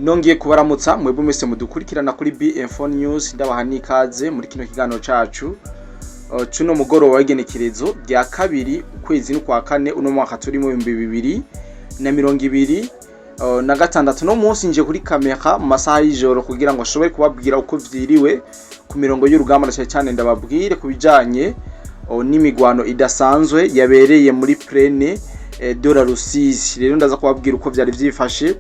Nongeye kubaramutsa mwebwe mwese mudukurikirana kuri BM4 News, ndabaha n'ikaze muri kino kiganiro cacu cuno mugoroba w'igenekerezo rya 2 ukwezi n'ukwa kane, uno mwaka turimo 2026. No munsi nje kuri kamera mu masaha y'ijoro kugira ngo ashobore kubabwira uko vyiriwe ku mirongo y'urugamba, na cyane cyane ndababwire ku bijanye n'imigwano idasanzwe yabereye muri Plaine de la Rusizi. Rero ndaza kubabwira uko vyari vyifashe.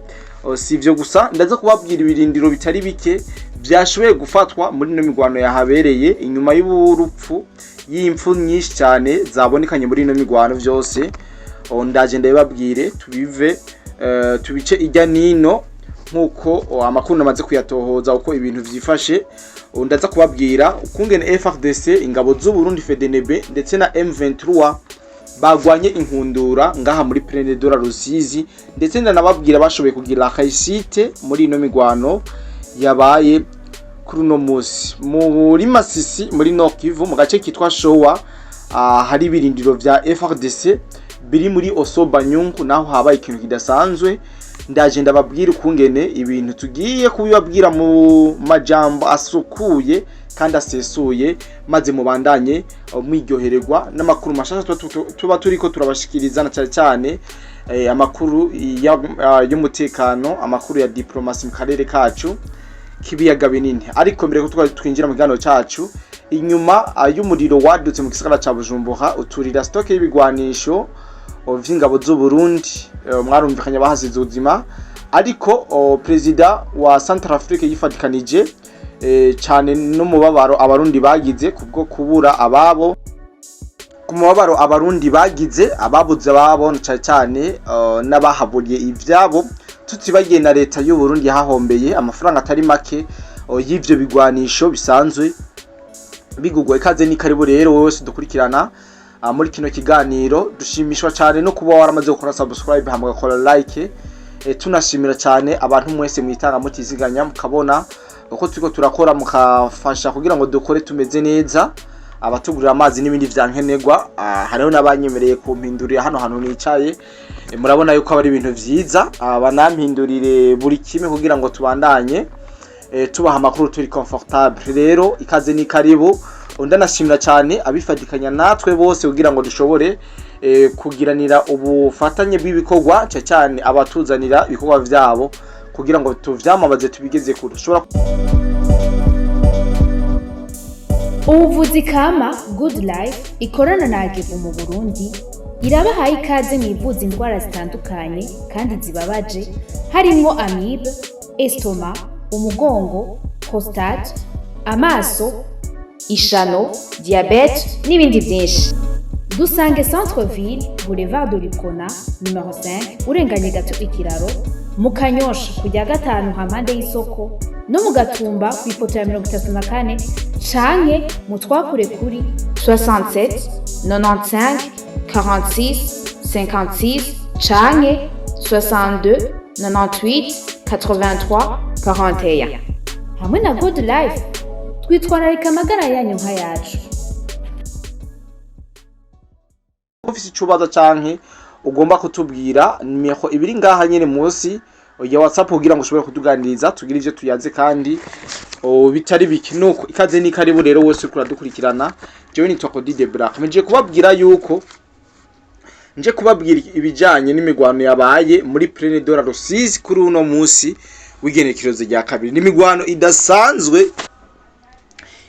Si ivyo gusa, ndaza kubabwira ibirindiro bitari bike vyashoboye gufatwa muri ino migwano yahabereye inyuma y'urupfu, y'impfu nyinshi cyane zabonekanye muri ino migwano. Vyose ndaje ndabibabwire, tubive tubice ijya nino nkuko amakuru namaze kuyatohoza uko ibintu vyifashe. Ndaza kubabwira ukungene FARDC, ingabo z'u Burundi, FDNB ndetse na M23 bagwanye inkundura ngaha muri Plaine de la Rusizi, ndetse ndanababwira bashoboye kugira réussite muri ino migwano yabaye kuri uno musi muri Masisi, muri Nord Kivu, mu gace kitwa Showa, hari ibirindiro vya FARDC biri muri Osoba Nyungu, naho habaye ikintu kidasanzwe. Ndaje ndababwira ukungene ibintu tugiye kubibabwira mu majambo asukuye kandi asesuye, maze mubandanye mwiryohererwa n'amakuru mashasha tuba turiko turabashikiriza, na cyane cyane amakuru y'umutekano, amakuru ya diplomasi mu karere kacu k'ibiyaga binini. Ariko mbere ko twinjira mu kiganiro cacu, inyuma y'umuriro wadutse mu gisagara ca Bujumbura uturira stock y'ibigwanisho vy'ingabo z'u Burundi, mwarumvikanye bahasize ubuzima, ariko perezida wa Centrafrique yifatikanije cane n'umubabaro Abarundi bagize kubwo kubura ababo, ku mubabaro Abarundi bagize, ababuze ababo cane cyane n'abahaburiye ivyabo, tutibagiye na leta y'u Burundi yahahombeye amafaranga atari make y'ivyo bigwanisho bisanzwe bigugwa. Ikaze ni karibu rero wowe wese dukurikirana muri kino kiganiro. Dushimishwa cyane no kuba waramaze gukora subscribe hama ugakora like. Tunashimira cyane abantu mwese mwitanga mutiziganya, mukabona uko turiko turakora, mukafasha kugira ngo dukore tumeze neza, abatugurira amazi n'ibindi vya nkenerwa. Hariho n'abanyemereye kumpindurira hano hantu nicaye. Murabona yuko aba ari ibintu vyiza, banampindurire buri kimwe kugira ngo tubandanye tubaha amakuru turi confortable. Rero ikaze ni karibu. Ndanashimira cyane abifatikanya natwe bose kugira ngo dushobore kugiranira ubufatanye bw'ibikorwa, cyane cyane abatuzanira ibikorwa vyabo kugira ngo tuvyamamaze, tubigeze kure. Ushobora Ubuvuzi kama Good Life ikorana na Agevu mu Burundi irabahaye ikaze mwivuza indwara zitandukanye kandi zibabaje, harimwo amibe, estomac, umugongo, prostate, amaso, ishano, diabète n'ibindi byinshi. Dusange Centre Ville, Boulevard de l'Uprona numero 5, urenganye gato ikiraro mu Kanyosha, kujya gatanu hampande y'isoko, no mu Gatumba ku ipoto ya 34, canke mu twakure kuri 67 95 46 56 canke 62 98 83 41. Hamwe na Good Life twitwararika amagara yanyu nk'ayacu. Ufise icubaza canke ugomba kutubwira, nimero ibiri ngaha nyene munsi ya WhatsApp kugira ngo ushobore kutuganiriza, tugire ivyo tuyaze kandi bitari bike. Nuko ikaze ni karibu rero wese uriko uradukurikirana. Jewe nitwa Cody de Black, nje kubabwira yuko nje kubabwira ibijanye n'imigwano yabaye muri Plaine de la Rusizi kuri uno munsi w'igenekerezo rya 2. N'imigwano idasanzwe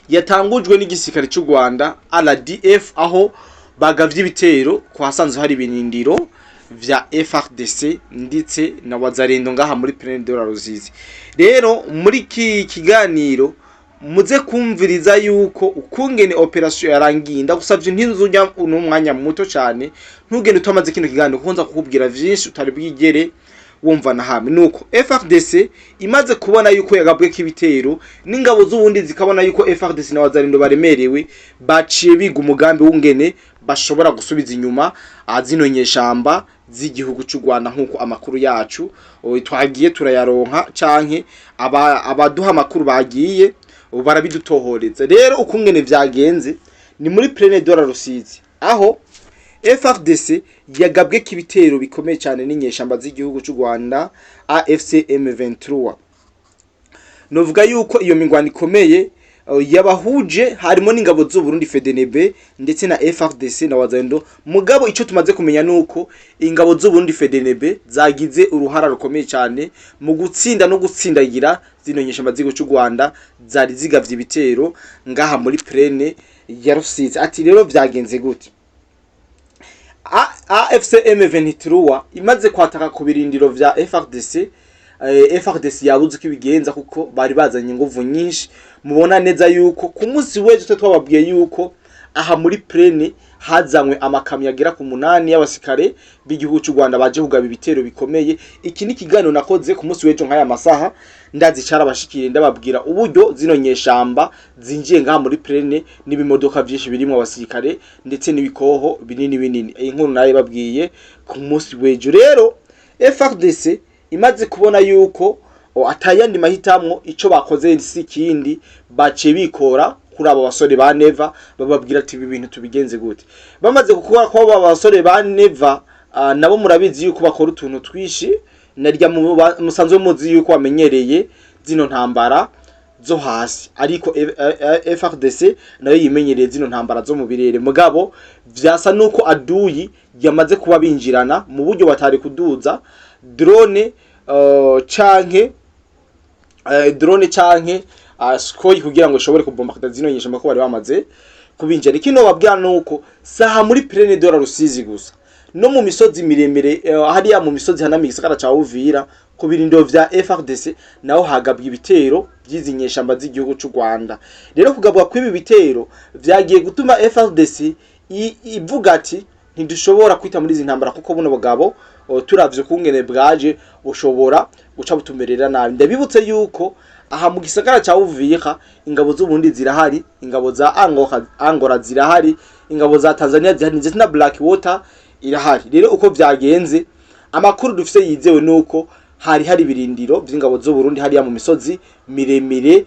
yatangujwe n'igisirikare cy'u Rwanda RDF, aho bagavye ibitero ku hasanzwe hari ibirindiro vya FARDC ndetse na Wazalendo ngaha muri Plaine de la Rusizi. Rero muri iki kiganiro muze kumviriza yuko ukungene operation yarangiye. Ndagusavye ntinzujya n'umwanya muto cyane, ntugende utamaze kino kiganiro, kuko nza kukubwira vyinshi utari bwigere wumva na hamwe. Nuko FARDC imaze kubona yuko yagabwe k'ibitero n'ingabo z'ubundi, zikabona yuko FARDC na Wazalendo baremerewe, baciye biga umugambi w'ungene bashobora gusubiza inyuma zino nyeshamba z'igihugu cy'u Rwanda, nk'uko amakuru yacu twagiye turayaronka canke abaduha amakuru bagiye barabidutohoreza. Rero ukungene vyagenze ni muri Plaine de la Rusizi, aho FARDC yagabwe k'ibitero bikomeye cyane n'inyeshamba z'igihugu cy'u Rwanda AFC M23. Novuga yuko iyo migwano ikomeye yabahuje harimo n'ingabo z'u Burundi FDNB ndetse na FARDC na Wazalendo. Mugabo ico tumaze kumenya nuko ingabo z'u Burundi FDNB zagize uruhara rukomeye cyane mu gutsinda no gutsindagira zino nyeshamba z'igihugu cy'u Rwanda zari zigavye ibitero ngaha muri plaine ya Rusizi. Ati rero vyagenze gute? AFC M23 imaze kwataka ku birindiro vya FARDC, FARDC yabuze uko ibigenza kuko bari bazanye inguvu nyinshi. Mubona neza yuko ku munsi w'ejo twe twababwiye yuko aha muri plaine hazanywe amakamyo agera ku 8 y'abasikare b'igihugu cy'u Rwanda baje kugaba ibitero bikomeye. Iki ni ikiganiro nakoze ku munsi w'ejo nk'aya masaha, ndazi carabashikiriye, ndababwira uburyo zino nyeshamba zinjiye ngaha muri plaine n'ibimodoka vyinshi birimo abasirikare ndetse n'ibikoho binini binini. Iyi nkuru nayo babwiye ku munsi w'ejo. Rero FARDC imaze kubona yuko atayandi mahitamwo, ico bakoze si ikindi, baciye bikora kuri abo basore ba Neva, bababwira ati ibi bintu tubigenze gute? Bamaze gukora ko abo basore ba Neva, nabo murabizi yuko bakora utuntu twishi narya musanzwe muzi yuko bamenyereye zino ntambara zo hasi, ariko FARDC nayo yimenyereye zino ntambara zo mu birere. Mugabo vyasa nuko aduyi yamaze kuba binjirana mu buryo batari kuduza drone canke Sukhoi kugira ngo ishobore kubombarda zino nyeshamba ko bari bamaze kubinjira. Ikino babwira nuko saha muri plaine de la Rusizi gusa, no mu misozi miremire, hariya mu misozi hanamiye igisagara ca Uvira ku birindiro vya FARDC, naho hagabwa ibitero vy'izi nyeshamba z'igihugu c'u Rwanda. Rero kugabwa kw'ibi bitero vyagiye gutuma FARDC ivuga ati ntidushobora kwita muri izi ntambara kuko buno bugabo turavye ukungene bwaje bushobora guca butumerera nabi. Ndabibutse yuko aha mu gisagara ca Uvira ingabo z'Uburundi zirahari, ingabo za Angola zirahari, ingabo za Tanzania zirahari, ndetse na Black Water irahari. Rero uko vyagenze, amakuru dufise yizewe nuko hari ibirindiro vy'ingabo z'Uburundi hariya mu misozi miremire,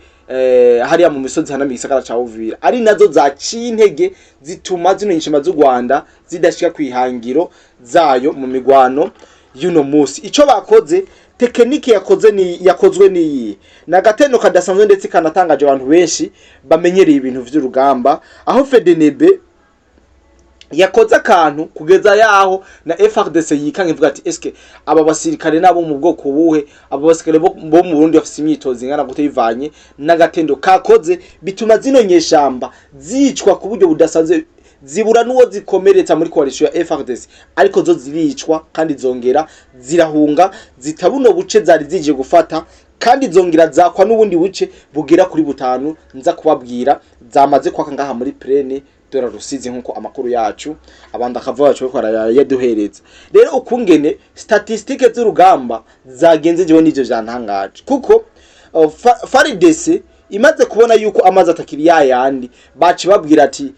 hariya mu misozi hanamiye igisagara ca Uvira, ari nazo zaciye intege zituma zino nyeshamba z'u Rwanda zidashika kwihangiro zayo mu migwano y'uno musi. Ico bakoze, technique yakoze ni yakozwe niyi na gatendo kadasanzwe ndetse kanatangaje abantu benshi bamenyereye ibintu vy'urugamba, aho FDNB yakoze akantu kugeza yaho na FARDC yikanga ivuga ati eske aba basirikare nabo mu bwoko buhe? Aba basirikare bo mu Burundi bafise imyitozo ingana gute? Bivanye n'agatendo kakoze bituma zino nyeshamba zicwa ku buryo budasanzwe, zibura n'uwo zikomeretsa muri coalition ya FARDC, ariko zo ziricwa kandi zongera zirahunga zitabuno buce zari zije gufata, kandi zongera zakwa n'ubundi buce bugera kuri butanu nza kubabwira zamaze kwaka ngaha muri plaine de la Rusizi, nkuko amakuru yacu abandi akava bacu ko yaduhereza. Rero ukungene statistique z'urugamba zagenze, jewe nivyo vyantangaje, kuko FARDC imaze kubona yuko amazi atakiri yayandi, baci babwira ati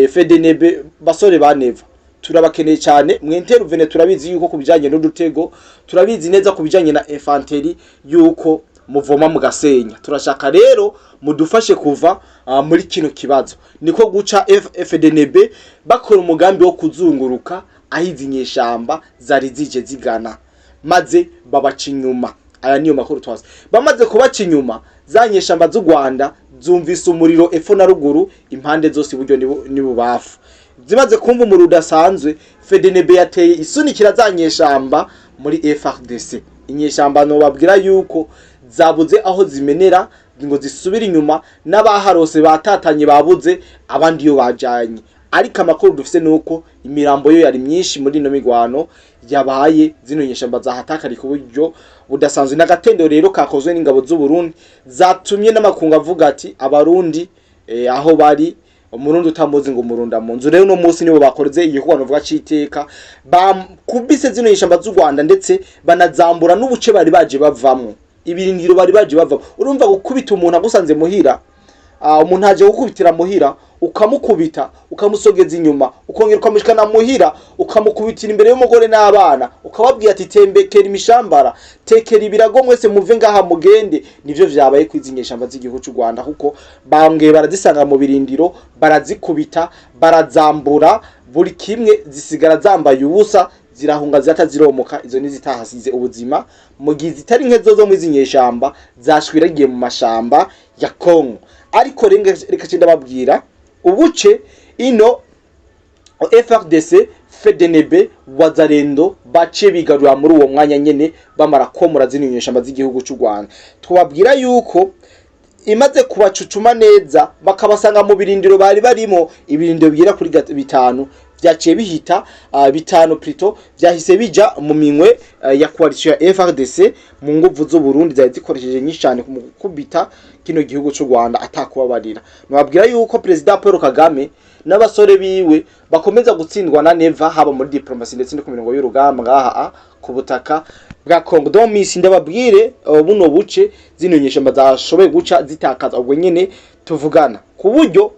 FDNB, basore ba Neva, turabakeneye cyane mwintervene. Turabizi yuko kubijanye n'udutego, turabizi neza kubijanye na infanterie yuko muvoma mugasenya. Turashaka rero mudufashe kuva muri kino kibazo. Niko guca FDNB bakora umugambi wo kuzunguruka aho izi nyeshamba zari zije zigana, maze babaca inyuma. Aya niyo makuru twazi. Bamaze kubaca inyuma, za nyeshamba z'u Rwanda zumvise umuriro epfo na ruguru, impande zose, iburyo n'ibubafu. Zimaze kumva umuriro udasanzwe, FDNB yateye isunikira za nyeshamba muri FARDC. Inyeshamba no babwira yuko zabuze aho zimenera ngo zisubire inyuma, n'abaharose batatanye, babuze abandi iyo bajanye. Ariko amakuru dufise nuko imirambo yo yari myinshi muri ino migwano yabaye, zino nyeshamba zahatakari ku buryo budasanzwe. N'agatendo rero kakozwe n'ingabo z'u Burundi zatumye n'amakungu avuga ati abarundi aho bari, umurundi utamuzi ngo umurunda mu nzu. Rero uno munsi nibo bakoze igikorwa novuga c'iteka, bakubise zino nyeshamba z'u Rwanda ndetse banazambura n'ubuce bari baje bavamwo, ibirindiro bari baje bavamwo. Urumva gukubita umuntu agusanze muhira, umuntu aje gukubitira muhira, ukamukubita, ukamusogeza inyuma, ukongera ukamushikana muhira, ukamukubitira imbere y'umugore n'abana, ukababwira ati tembekera imishambara, tekera ibirago, mwese muve ngaha mugende. Nivyo vyabaye kwizi nyeshamba z'igihugu c'u Rwanda, kuko bongeye barazisanga mu birindiro, barazikubita, barazambura buri kimwe, zisigara zambaye ubusa. Zirahunga, zirata, ziromoka. Izo nizitahasize ubuzima, mu gihe zitari nke zo muri izi nyeshamba zashwiragiye mu mashamba ya Kongo. Ariko reka nce ndababwira ubuce ino FARDC, FDNB, Wazalendo baciye bigarura muri uwo mwanya nyene bamara komora zino nyeshamba z'igihugu cy'u Rwanda. Twababwira yuko imaze kubacucuma neza, bakabasanga mu birindiro bari barimo, ibirindiro bigera kuri 5 vyaciye bihita, 5 plutôt, vyahise bija mu minwe ya coalition ya FARDC mu nguvu z'u Burundi zari zikoresheje nyinshi cyane mu gukubita kino gihugu cy'u Rwanda atakubabarira. Nababwira yuko President Paul Kagame n'abasore biwe bakomeza gutsindwa na Neva, haba muri diplomatie ndetse no ku mirongo y'urugamba ngaha ku butaka bwa Congo. Donc misi ndababwire buno buce zino nyeshamba zashoboye guca zitakaza ubwo nyene tuvugana, ku buryo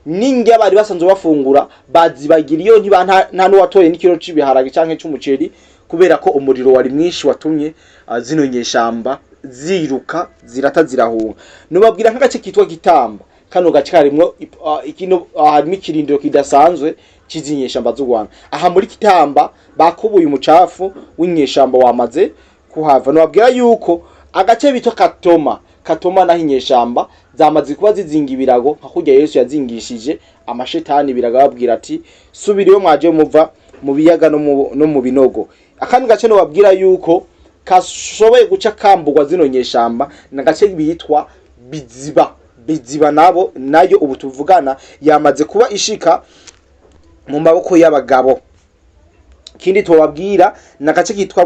n'indya bari basanzwe bafungura bazibagira iyo ntiba nta n'uwatoye n'ikiro c'ibiharage canke c'umuceri, kubera ko umuriro wari mwinshi watumye zino nyeshamba ziruka, zirata, zirahunga. Nubabwira nk'agace kitwa Gitamba. Kano gace karimwo ikino, harimo ikirindiro kidasanzwe c'izi nyeshamba z'u Rwanda. Aha muri Kitamba bakubuye umucafu w'inyeshamba wamaze kuhava. Nubabwira yuko agace bitwa Katoma, Katoma naho inyeshamba zamaze kuba zizinga ibirago, nka kurya Yesu yazingishije amashetani ibirago, ababwira ati: "Subira iyo mwaje muva, mu biyaga no mu binogo." Akandi gace nobabwira yuko kashoboye guca kambugwa zino nyeshamba na gace bitwa Biziba. Biziba nabo nayo ubu tuvugana yamaze kuba ishika mu maboko y'abagabo. Ikindi tubabwira ni agace kitwa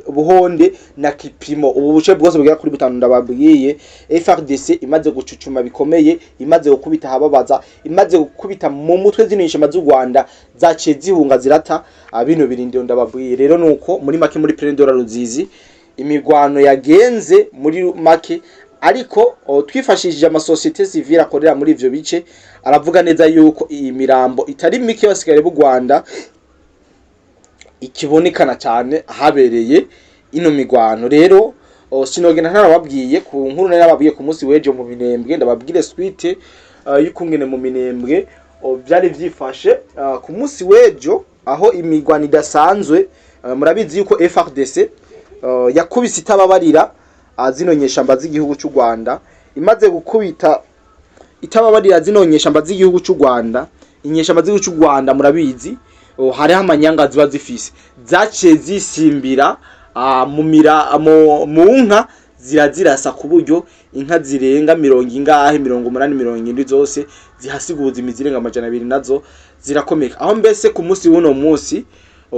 Buhonde na Kipimo. Ubu buce bwose bugera kuri butanu ndababwiye, FARDC imaze gucucuma bikomeye, imaze gukubita ahababaza, imaze gukubita mu mutwe zino nyeshamba z'u Rwanda, zaciye zihunga, zirata bino birindiro ndababwiye. Rero nuko muri make muri Plaine de la Ruzizi imigwano yagenze muri make. Ariko twifashishije amasosiyete civile akorera muri ivyo bice, aravuga neza yuko iyi mirambo itari mike y'abasirikare b'u Rwanda ikibonekana cyane ahabereye ino migwano. Rero sinogenda ntarababwiye ku nkuru nari nababwiye ku munsi w'ejo mu Minembwe. Ndababwire suite y'ukungene mu Minembwe vyari vyifashe ku munsi w'ejo, aho imigwano idasanzwe. Murabizi yuko FARDC yakubise itababarira zino nyeshamba z'igihugu cy'u Rwanda. Imaze gukubita itababarira zino nyeshamba z'igihugu cy'u Rwanda, inyeshamba z'igihugu cy'u Rwanda murabizi hariho amanyanga ziba zifise, zaciye zisimbira mu mira mu nka, zirazirasa ku buryo inka zirenga mirongo ingahe, 80, 70 zose zihasiga ubuzima, izirenga 200 nazo zirakomeka. Aho mbese ku munsi w'uno munsi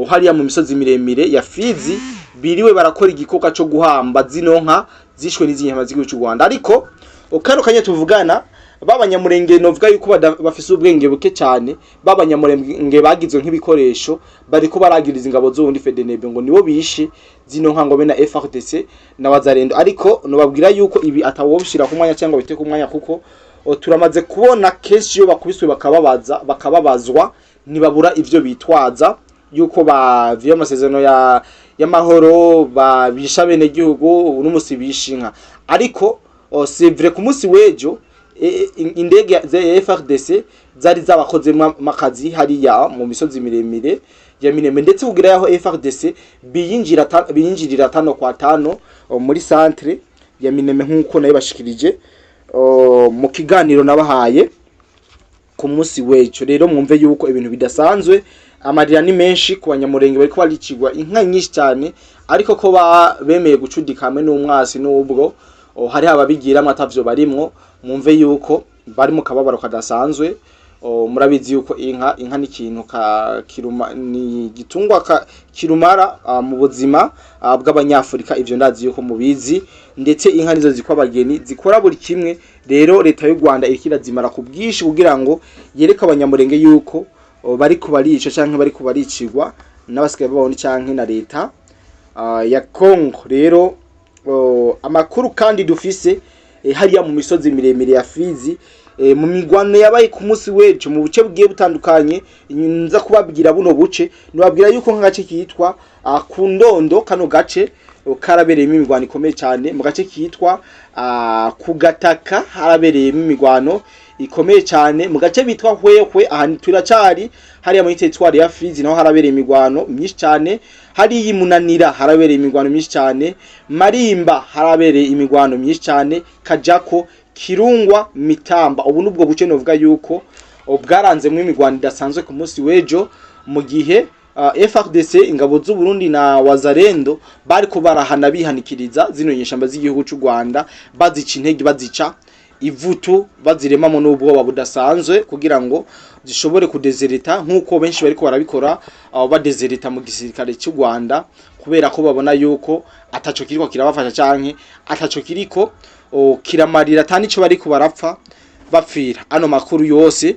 hariya mu misozi miremire ya Fizi biriwe barakora igikorwa co guhamba zino nka zishwe n'izi nyama z'igihugu cy'u Rwanda. Ariko kano kanya tuvugana, b'Abanyamurenge novuga yuko bafise ubwenge buke cyane, b'Abanyamurenge bagizwe nk'ibikoresho, bariko baragiriza ingabo z'ubundi FDNB ngo nibo bishe zino nka, ngo be na FARDC na Wazalendo. Ariko nobabwira yuko ibi atawobishira ku mwanya cyangwa bite ku mwanya, kuko turamaze kubona kenshi iyo bakubiswe bakababaza, bakababazwa, ntibabura ivyo bitwaza yuko baviye amasezerano ya y'amahoro, babisha bene gihugu n'umusi bisha inka. Ariko c'est vrai, ku munsi w'ejo indege za FARDC zari zabakozemo akazi hariya mu misozi miremire ya Minembwe, ndetse kugira yaho FARDC biyinjirira 5 kwa 5 muri centre ya Minembwe, nk'uko nayo bashikirije mu kiganiro nabahaye ku munsi w'ejo. Rero mwumve yuko ibintu bidasanzwe, amarira ni menshi ku Banyamurenge, bariko baricigwa inka nyinshi cyane, ariko ko bemeye gucudika hamwe n'umwasi, n'ubwo hariho ababigiramwo atavyo barimwo. Mwumve yuko bari mu kababaro kadasanzwe. Murabizi yuko inka ni ikintu ka kiruma, ni igitungwa kirumara mu buzima bw'Abanyafurika. Ivyo ndazi yuko mubizi. Ndetse inka nizo zikwa abageni, zikora buri kimwe. Rero leta y'u Rwanda iriko irazimara ku bwinshi kugira ngo yereke Abanyamurenge yuko bari kubarica canke bari kubaricirwa n'abasigaye babone canke na leta ya Congo. Rero amakuru kandi dufise hariya mu misozi miremire ya Fizi, mu migwano yabaye ku munsi w'ejo mu buce bugiye butandukanye, nza kubabwira buno buce, nababwira yuko nk'agace kitwa ku Ndondo, kano gace Karabereyemo imigwano ikomeye cyane mu gace kitwa Kugataka, harabereyemo imigwano ikomeye cyane mu gace bitwa Hwehwe. Aha turacari hariya muri territoire ya Fizi, naho harabereye imigwano myinshi cyane. Hariya Munanira harabereye imigwano myinshi cyane. Marimba harabereye imigwano myinshi cyane. Kajako, Kirungwa, Mitamba, ubu nubwo buce novuga yuko bwaranzemwo imigwano idasanzwe ku munsi w'ejo, mu gihe FARDC, ingabo z'u Burundi na Wazalendo bariko barahana bihanikiriza zino nyeshamba z'igihugu c'u Rwanda, bazica intege, bazica ivutu, baziremamo n'ubwoba budasanzwe kugira ngo zishobore kudezerita, nk'uko benshi bariko barabikora, abo badezerita mu gisirikare cy'u Rwanda kubera ko babona yuko ataco kiriko kirabafasha canke ataco kiriko kiramarira, atani ico bariko barapfa bapfira. Ano makuru yose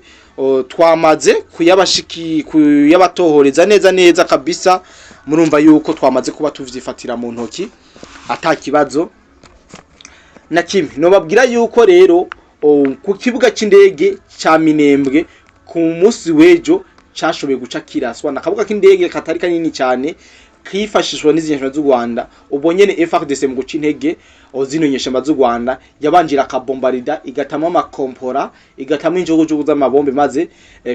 twamaze kuyabashiki, kuyabatohoreza neza neza kabisa. Murumva yuko twamaze kuba tuvyifatira mu ntoki ata kibazo na kimwe. Nobabwira yuko rero ku kibuga c'indege ca Minembwe ku munsi w'ejo cashoboye guca kiraswa na kabuga k'indege katari kanini cyane kifashishwa n'izi nyeshamba z'u Rwanda. Ubwo nyene FARDC mu guca intege zino nyeshamba z'u Rwanda yabanjira akabombarida, igatamo amakompora, igatamo injugujugu z'amabombe, maze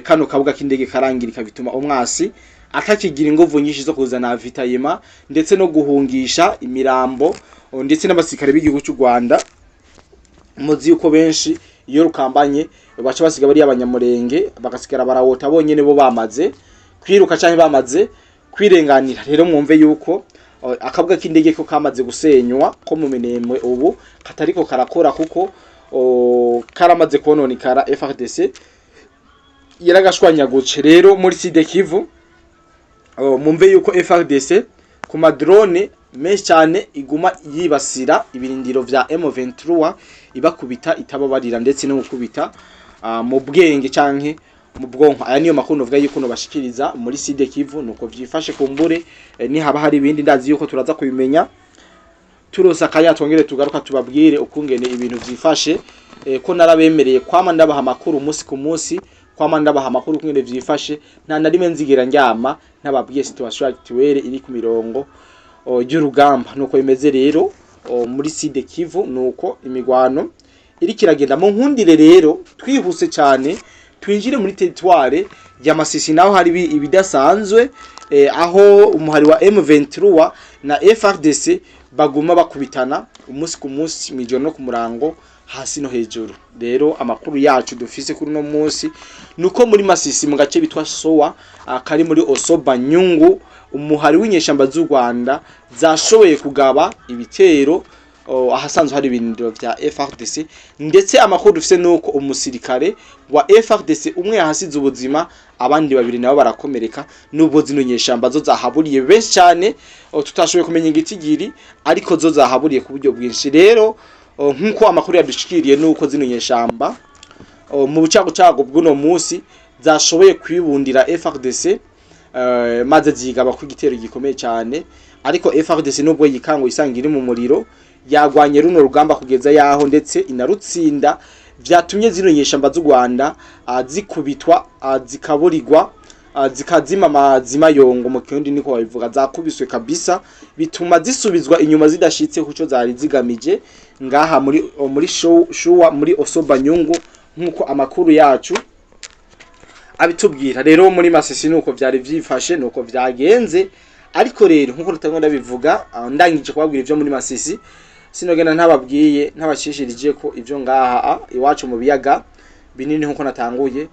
kano kabuga k'indege karangirika, bituma umwasi atakigira inguvu nyinshi zo kuzana vitayema ndetse no guhungisha imirambo ndetse n'abasirikare b'igihugu cy'u Rwanda. Muzi yuko benshi iyo rukambanye baca basiga bari abanyamurenge, bagasigara barawota bonyene, bo bamaze kwiruka canke bamaze kwirenganira. Rero mwumve yuko akabuga k'indege ko kamaze gusenywa ko mu Minembwe, ubu katariko karakora kuko karamaze kononekara, FARDC yaragashwanyaguce. Rero muri Sud Kivu mumve yuko FARDC ku madrone menshi cyane iguma yibasira ibirindiro vya M23, ibakubita itababarira, ndetse no gukubita mu bwenge canke mu bwonko. Aya niyo makuru novuga yuko nobashikiriza muri Sud Kivu, nuko vyifashe. Kumbure nihaba hari ibindi, ndazi yuko turaza kubimenya turosa akanya, twongere tugaruka tubabwire ukungene ibintu vyifashe, ko narabemereye kwama ndabaha amakuru umunsi ku munsi, kwama ndabaha amakuru ukungene vyifashe. Nta na rimwe nzigera ndyama ntababwiye situation actuelle iri ku mirongo y'urugamba. Nuko bimeze rero muri Sud Kivu, nuko imigwano iriko iragenda. Mu nkundire rero twihuse cyane twinjire muri territoire ya Masisi, naho hari ibidasanzwe, aho umuhari wa M23 na FARDC baguma bakubitana umunsi ku munsi, mw'ijoro no ku murango, hasi no hejuru. Rero amakuru yacu dufise kuri uno munsi nuko muri Masisi, mu gace bitwa Sowa kari muri Osoba Nyungu, umuhari w'inyeshamba z'u Rwanda zashoboye kugaba ibitero ahasanzwe hari ibirindiro vya FARDC. Ndetse amakuru dufise nuko umusirikare wa FARDC umwe yahasize ubuzima, abandi babiri nabo barakomereka, nubwo zino nyeshamba zo zahaburiye benshi cyane, tutashoboye kumenya igitigiri, ariko zo zahaburiye ku buryo bwinshi. Rero nkuko amakuru yadushikiriye nuko zino nyeshamba mu bucagucagu bw'uno munsi zashoboye kwibundira FARDC, maze zigaba ku igitero gikomeye cyane. Ariko FARDC nubwo yikango isanga iri mu muriro, yagwanye runo rugamba kugeza yaho ndetse inarutsinda. Vyatumye zino nyeshamba z'u Rwanda zikubitwa, zikaburirwa, zikazima amazima yongo, mu kirundi niko babivuga. Zakubiswe kabisa, bituma zisubizwa inyuma zidashitse kuco zari zigamije ngaha muri Shuwa, muri Osoba Nyungu, nkuko amakuru yacu abitubwira. Rero muri Masisi nuko vyari vyifashe, nuko vyagenze. Ariko rero nkuko rutangwa ndabivuga, ndangije kubabwira ivyo muri Masisi, sinogenda ntababwiye, ntabashishirije ko ivyo ngaha iwacu mu biyaga binini. Nkuko natanguye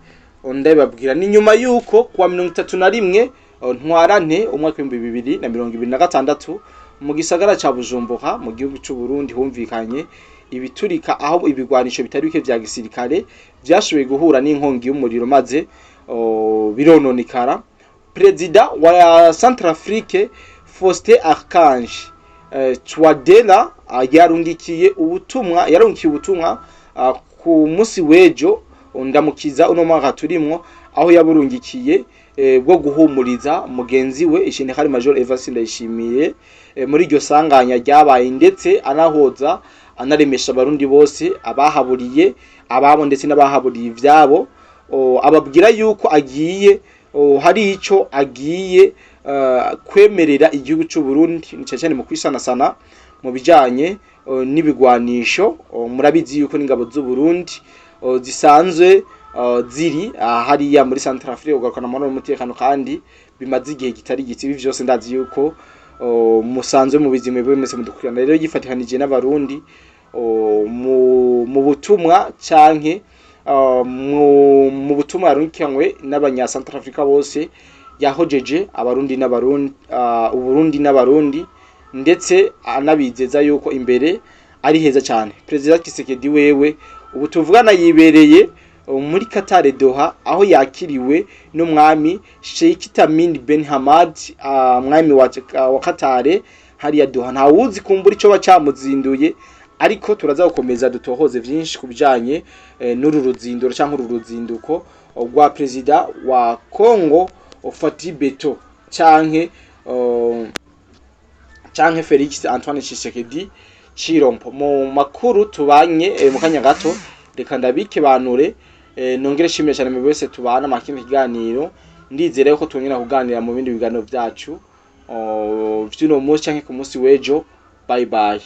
ndabibabwira, ni nyuma yuko kuwa 31 Ntwarante umwaka 2026 mu gisagara ca Bujumbura mu gihugu c'u Burundi humvikanye ibiturika, aho ibigwanisho bitari bike vya gisirikare vyashoboye guhura n'inkongi y'umuriro maze birononekara. Perezida wa Centrafrique Faustin Archange Touadera yarungikiye ubutumwa ku munsi w'ejo ndamukiza uno mwaka turimwo, aho yaburungikiye bwo guhumuriza mugenzi we General Major Evariste Ndayishimiye muri iryo sanganya ryabaye, ndetse anahoza anaremesha abarundi bose abahaburiye ababo ndetse n'abahaburiye ivyabo, ababwira yuko agiye hari ico agiye. kwemerera igihugu c'u Burundi cyane cyane mu kwisanasana mu bijanye n'ibigwanisho. Murabizi yuko n'ingabo z'u Burundi zisanzwe ziri hariya muri Centrafrique ugarukana amahoro n'umutekano, kandi bimaze igihe kitari gito. Ibi vyose ndazi yuko musanzwe mubizi mwebwe mwese mudukurikirana. Rero yifatikanije n'Abarundi mu butumwa canke mu butumwa yarungikanywe n'abanya Centrafrica bose, yahojeje Abarundi n'Abarundi, Uburundi n'Abarundi, ndetse anabizeza yuko imbere ari heza cyane. Perezida Tshisekedi wewe ubu tuvugana yibereye muri Qatar, Doha, aho yakiriwe n'umwami Sheikh Tamim bin Hamad, mwami wa Qatar hariya Doha. Nta wuzi kumbura ico bacamuzinduye, ariko turaza gukomeza dutohoze vyinshi ku bijanye n'uru ruzinduro canke uru ruzinduko rwa perezida wa Congo Fatshi Béton canke Felix Antoine Tshisekedi Tshilombo. Mu makuru tubanye mu kanya gato, reka ndabike banure, nongere shimire cyane mu wese tubana makino kiganiro. Ndizere ko twongera kuganira mu bindi biganiro vyacu vy'uno munsi canke ku munsi w'ejo. Bye bye.